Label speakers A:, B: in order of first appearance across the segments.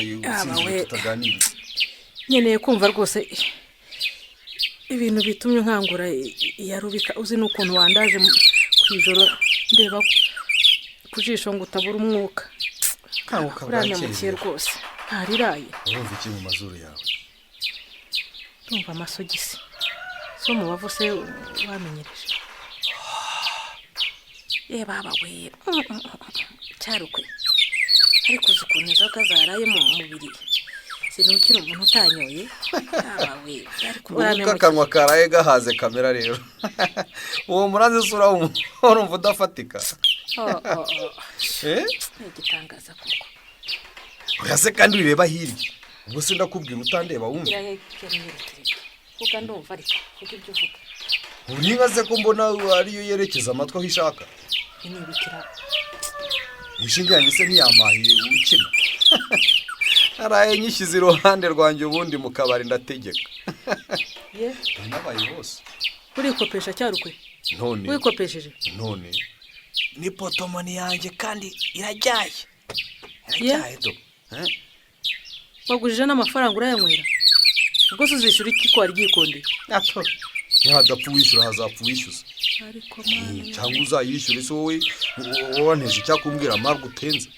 A: Waraye usinziriye tutaganiriye.
B: Nkeneye kumva rwose ibintu bitumye nkangura iya rubika. Uzi n'ukuntu wandaje ku ijoro ndeba ku jisho ngo utabura umwuka.
A: Kanguka.
B: Uranyamukiye
A: Bwakeye.
B: rwose, ntariraye.
A: Urumva iki mu mazuru yawe?
B: Ndumva amasogisi so mubavu se wamenyereje. Ye baba we, cyarukwe, ariko uzi ukuntu inzoga zaraye mu mubiri, sinukira umuntu utanyoye. Baba we, ariko
A: Ubu
B: uranyamukiye.
A: Akanwa karaye gahaze kamera rero. Uwo murazi usura urumva udafatika.
B: Oh, oh, oh.
A: Eh?
B: Ni igitangaza koko.
A: Oya se kandi wireba hirya. Ubwo se ndakubwira utandeba wumva?
B: Vuga ndumva, ariko vuga ibyo uvuga.
A: Ubu niba se ko mbona ariyo yerekeza amatwi aho ishaka.
B: Inibikira.
A: Inshinge yanjye se ntiyamahiye ukina? Naraye nyishyize iruhande rwanjye, ubundi mu kabari ndategeka.
B: Ye?
A: Nabaye hose.
B: Urikopesha cyarukwe?
A: None?
B: Wikopesheje?
A: None ni potomoni yanjye kandi irajyaye, irajyaye do. Eh?
B: Wagujije n'amafaranga urayanywera? Ubwo se uzishyura iki ko waryikondeye?
A: Ato, nihadapfa uwishyura hazapfa uwishyuza.
B: Ariko Mana!
A: Cyangwa uzayishyure se wowe? Wowe wanteje icyakumbwira amarwa utenze.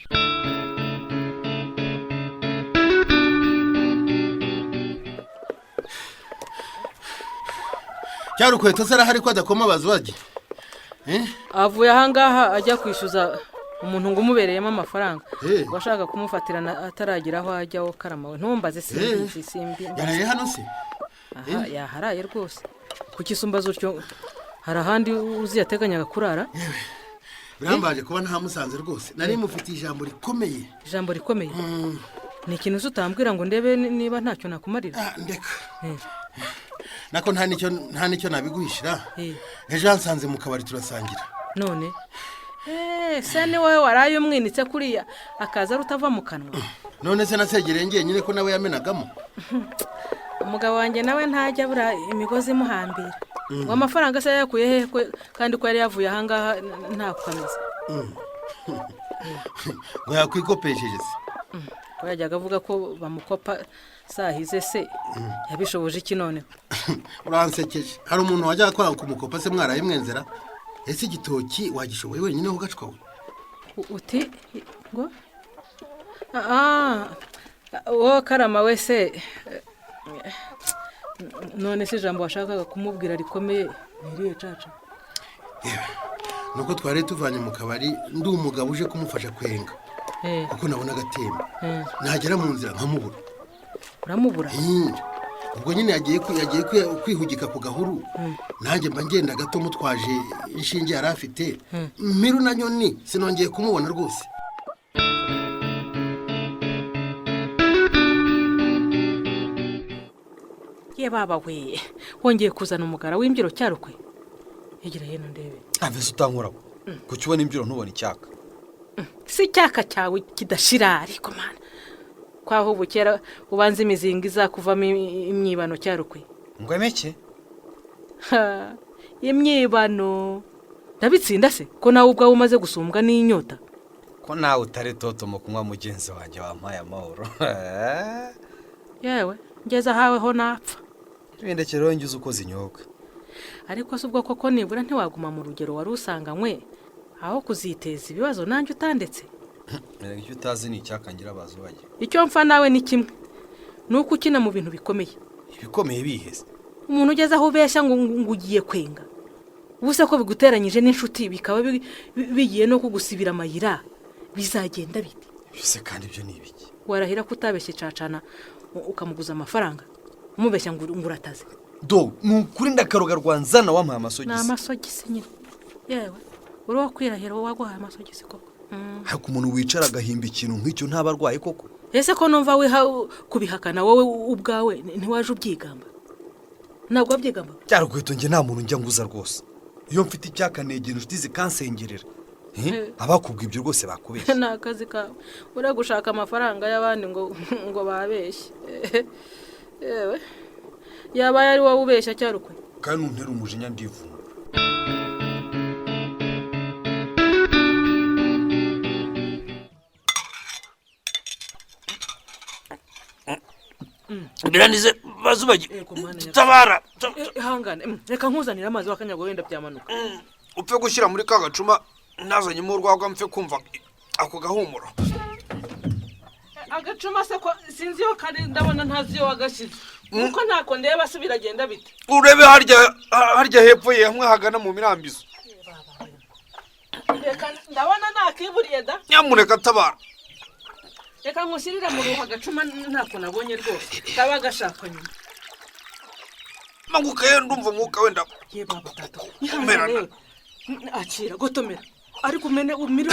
C: Cyarukweto se arahari ko adakoma abazubage?
B: Avuye ahangaha ajya kwishyuza umuntu ngo umubereyemo amafaranga.
C: Eh.
B: Washaka kumufatirana ataragira aho ajya. Wo karama we, ntumbaze, simbizi, simbi.
C: Yaraye hano se?
B: Aha yaharaye rwose. Kuki isumba zutyo? Hari ahandi uzi yateganyaga kurara?
C: Birambaje kuba ntamusanze rwose, nari mufitiye ijambo rikomeye.
B: Ijambo rikomeye ni ikintu uzi utambwira ngo ndebe niba ntacyo nakumarira?
C: Ah, ndeka.
B: Eh.
C: Nako nta nicyo nabiguhishira.
B: Eh.
C: Ejo yansanze mu kabari turasangira.
B: None se ni wowe waraye umwinitse kuriya akaza ari utava mu kanwa?
C: None se nasegereye njyenyine ko nawe yamenagamo?
B: Umugabo wanjye nawe ntajya abura imigozi imuhambira. Ngo amafaranga se yayakuye hehe kandi ko yari yavuye ahangaha nta kameze?
C: Ngo yakwikopesheje se?
B: Ko yajyaga avuga ko bamukopa sahize se, yabishoboje iki noneho?
C: Uransekeje. Hari umuntu wajyaga kwanga kumukopa se mwaraye mwenzera? Ese igitoki wagishoboye wenyine ho gacwa we?
B: Uti ngo wowe karama we se, none se ijambo washakaga kumubwira rikomeye ni irihe caca?
C: Yewe, nuko twari tuvanye mu kabari, ndi umugabo uje kumufasha kwenga, kuko nabona agatemba, nagera mu nzira nkamubura.
B: Uramubura?
C: Ubwo nyine yagiye kwihugika ku gahuru, nanjye mba ngenda gato mutwaje inshinge yari afite, mpiru na nyoni, sinongeye kumubona rwose.
B: Ye baba we, wongeye kuzana umugara w'imbyiro cyarukwe? Hegera hino ndebe.
A: Mbese utankoraho, kuki ubona imbyiro ntubone icyaka?
B: Si icyaka cyawe kidashira? Ariko Mana, kwaho ubu kera ubanza imizinga izakuvamo imyibano cyarukwe.
A: Ngo emeke?
B: Ha, imyibano ndabitsinda se ko nawe ubwawe umaze gusumbwa n'inyota?
A: Ko nawe utari toto mu kunywa, mugenzi wanjye, wampaye amahoro.
B: Yewe, ngeze ahawe ho napfa.
A: Bindekere rero, ngize uko zinyobwa.
B: Ariko si ubwo koko nibura ntiwaguma mu rugero wari usanganywe aho kuziteza ibibazo nanjye utandetse?
A: Erega icyo utazi ni icyakangira abazubage.
B: Icyo mfa nawe ni kimwe, ni uko ukina mu bintu bikomeye.
A: Ibikomeye biheze?
B: Umuntu ugeze aho ubeshya ngo ugiye kwenga, ubu se ko biguteranyije n'inshuti, bikaba bigiye no kugusibira amayira, bizagenda bite?
A: Ibyo kandi ibyo ni ibiki?
B: Warahira ko utabeshye cacana ukamuguza amafaranga umubeshya ngo urataze?
A: Do, ni ukuri ndakaroga rwanzana wampaye
B: Ni
A: amasogisi.
B: Amasogisi nyine. Yewe, uri uwo kwirahira, wowe waguhaye amasogisi koko.
A: Ariko umuntu wicara agahimba ikintu nk'icyo ntaba arwaye koko?
B: Ese ko numva wiha kubihakana, wowe ubwawe ntiwaje ubyigamba? Ntabwo wabyigamba?
A: Byarukweto, njye nta muntu njya nguza rwose. Iyo mfite icyaka negera inshuti zikansengerera. Eh, abakubwiye ibyo rwose bakubeshye.
B: Ni akazi kawe, uriya gushaka amafaranga y'abandi ngo babeshye. Yewe, yabaye ari wowe ubeshya cyarukwe.
A: Kandi untera umujinya ndivumbura.
D: Biranize bazubagi.
B: Yego, Mana ya-
D: Tabara.
B: Ihangane, reka nkuzanire amazi wakanyago wenda byamanuka.
A: Upfe gushyira muri ka gacuma nazanyemo urwagwa mpfe kumva ako gahumuro.
B: Agacuma se ko sinzi iyo kari, ndabona ntazi iyo wagashyize, kuko ntako ndeba se, biragenda bite?
A: Urebe harya harya hepfo ye hamwe hagana mu mirambizo.
B: Reka ndabona nakiburiye da.
A: Nyamuneka tabara.
B: Reka nkushyirire mu ruhu agacuma, ntako nabonye rwose, kaba gashakwa nyuma.
A: Maguka ye, ndumva umwuka wenda
B: Ye baba tata.
A: Kumerana.
B: Ihangane, akira gotomera, ariko umene umire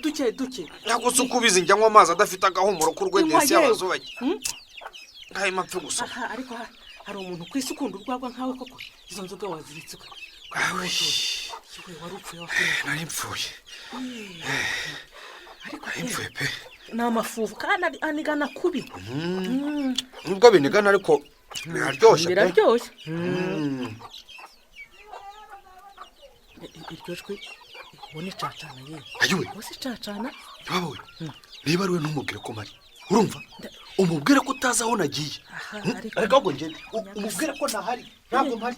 B: duke duke.
A: Ntabwo se uko ubizi njya nywa amazi adafite agahumuro k'urwedesi
B: Nywa yewe.
A: y'abazubagi ngahima mpfe gusoma.
B: Aha, ariko hari umuntu ku isi ukunda urwagwa nkawe koko? Izo nzoga waziritse uka yewe, wari upfuye wakuye.
A: Nari mpfuye.
B: Ariko
A: Nari mpfuye pe.
B: Ni amafufu kandi anigana kubi.
A: Nubwo binigana ariko biraryoshye pe.
B: Biraryoshye. Iryo jwi ubona icacana yewe.
A: Ayiwe.
B: Ubu icacana.
A: Waba we, niba ari we ntumubwire ko mpari, urumva? Umubwire ko utazi aho nagiye.
B: Aha,
A: Ariko ahubwo ngende umubwire ko ntahari, ntabwo mpari.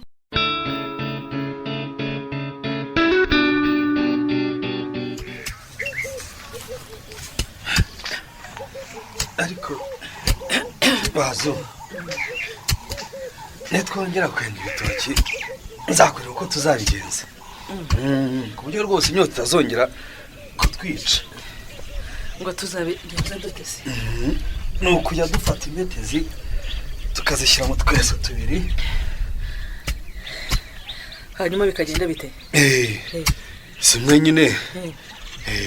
A: Ariko bazo, nitwongera kwenda ibitoki nzakwereka uko tuzabigenza, ku buryo rwose inyota itazongera kutwica.
B: Ngo tuzabigenza dute se?
A: Ni ukujya dufata imbetezi tukazishyira mu tweso tubiri.
B: Hanyuma bikagenda bite?
A: Zimwe nyine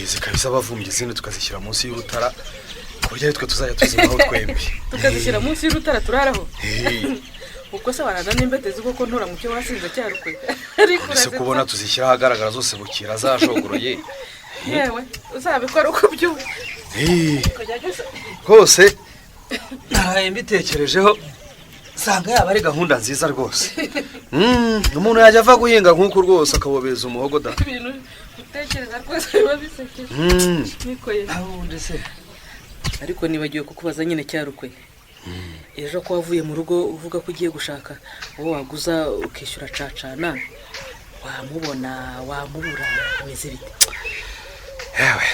A: zikaba iz'abavumbyi, izindi tukazishyira munsi y'urutara ku buryo ari twe tuzajya tuzinywaho twembi.
B: Tukazishyira munsi y'urutara turaraho?
A: Eh,
B: Ubwo se warana n'imbetezi koko ntura mu cyo wasinze cyarukwe? Ariko
A: ese kubona tuzishyira ahagaragara zose bukira zashogoroye?
B: Yewe, uzabikora uko ubyumva. Kujya
A: Rwose naraye mbitekerejeho nsanga yaba ari gahunda nziza rwose. Umuntu yajya ava guhinga nk'uku rwose akabobeza umuhogo da.
B: Ibintu utekereza rwose biba bisekeje. Nikoye.
A: Ubundi se?
B: Ariko nibagiwe kukubaza nyine cyarukwe, ejo ko wavuye mu rugo uvuga ko ugiye gushaka uwo waguza ukishyura cacana, wamubona wamubura, bimeze bite?
A: Yewe,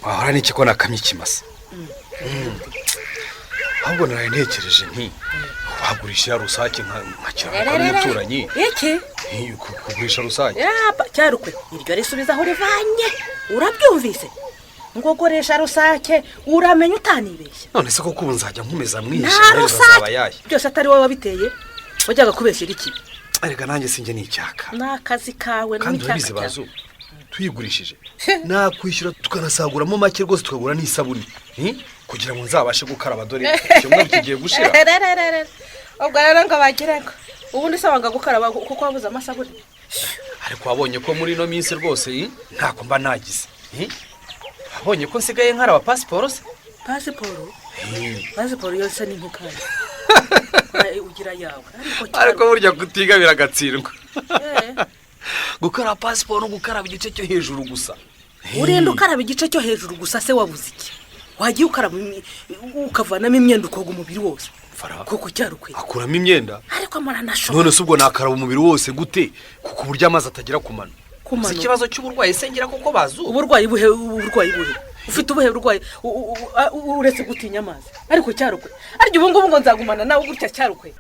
A: wahora n'iki ko nakamye ikimasa? Ahubwo naraye ntekereje nti wagurisha ya rusake nkakiranuka n'umuturanyi.
B: Iki?
A: Kugurisha rusake.
B: Yapa, cyarukwe, iryo risubiza aho rivanye, urabyumvise? Ngo goresha rusake, uramenya utanibeshya.
A: None se koko ubu nzajya nkomeza mwihisha?
B: Nta
A: Amaherezo azaba
B: rusake
A: ayahe?
B: Byose atari wowe wabiteye, wajyaga kubeshyera iki?
A: Erega nanjye sinjye ni icyaka.
B: Ni akazi kawe.
A: Kandi
B: n'icyaka
A: urabizi
B: cyawe.
A: bazu, tuyigurishije nakwishyura tukanasaguramo make rwose, tukagura n'isabune. Kugira ngo nzabashe gukaraba, dore icyumweru kigiye gushira.
B: Rerererere. Ubwo rero ngo bagire ngo ubundi se wanga gukaraba kuko wabuze amasabune?
A: Ariko wabonye ko muri ino minsi rwose ntako mba nagize? Wabonye ko nsigaye nkaraba pasiporo se?
B: Pasiporo? Pasiporo yose ni nk'ukandi ugira yawe, ariko
A: Ariko burya kutiga biragatsindwa.
B: Eh,
A: Gukaraba pasiporo no gukaraba igice cyo hejuru gusa.
B: Urinda ukaraba igice cyo hejuru gusa se wabuze iki? Wagiye ukaraba ukavanamo imyenda, ukoga umubiri wose.
A: Fara.
B: Koko cyarukwiye.
A: Akuramo imyenda.
B: Ariko muranashobora.
A: None se ubwo nakaraba umubiri wose gute, kuko uburyo amazi atagera ku mano?
B: Ku mano?
A: Si ikibazo cy'uburwayi se ngira kuko bazu?
B: Uburwayi buhe? Uburwayi buhe? Ufite ubuhe burwayi uretse gutinya amazi? Ariko cyarukwe, ariko ubu ngubu ngo nzagumana nawe gutya cyarukwe.